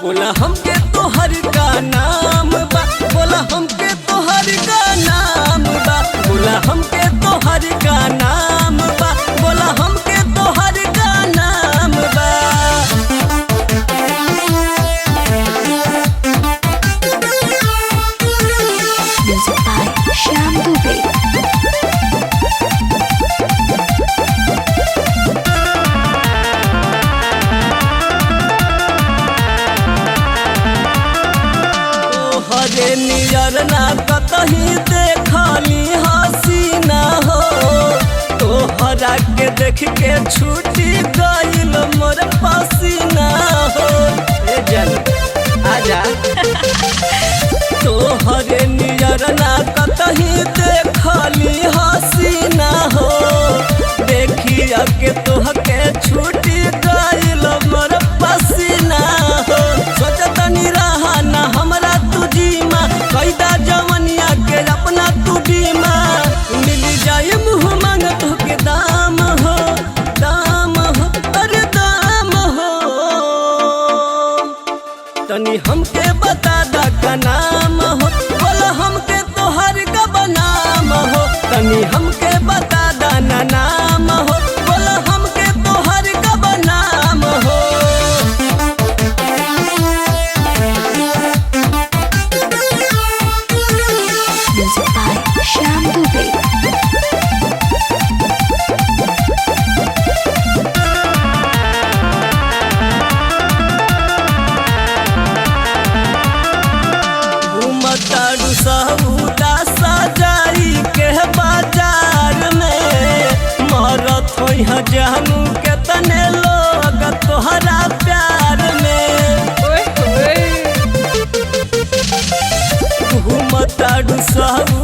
बोला हमके तोहर का नाम बा, बोला हमके तोहर का नाम बा, बोला हमके तोहर का नाम बा, बोला हमके तोहर का नाम बा। Music by Shyam Dubey. तोहरे नियर ना कतही देखली हसीना हो, तोहरा के देख के छूटी गईल मोर पसीना हो। ए जन आजा, तोहरे नियर ना कतही देखली हसीना हो, देखिया के तोहके छूटी गईल मोर पसीना हो। सोचतनी रहा ना हमरा तू जीमा, कैदा जवनिया के अपना तू बीमा, मिल जाए मुँह मांग तोहके दाम हो, दाम हो, अरे दाम हो। तनी हमके बता दा का नाम हो, बोला हमके तोहर का बनाम हो, तनी हमके बता दा ना नाम हो, बोला हमके तोहर का बनाम हो। Music by Shyam Dubey. घूमतारू सहुदा सजाई के बाजार में, मरत होई जानू केतने लोग तोहरा प्यार में। घूमतारू सहुदा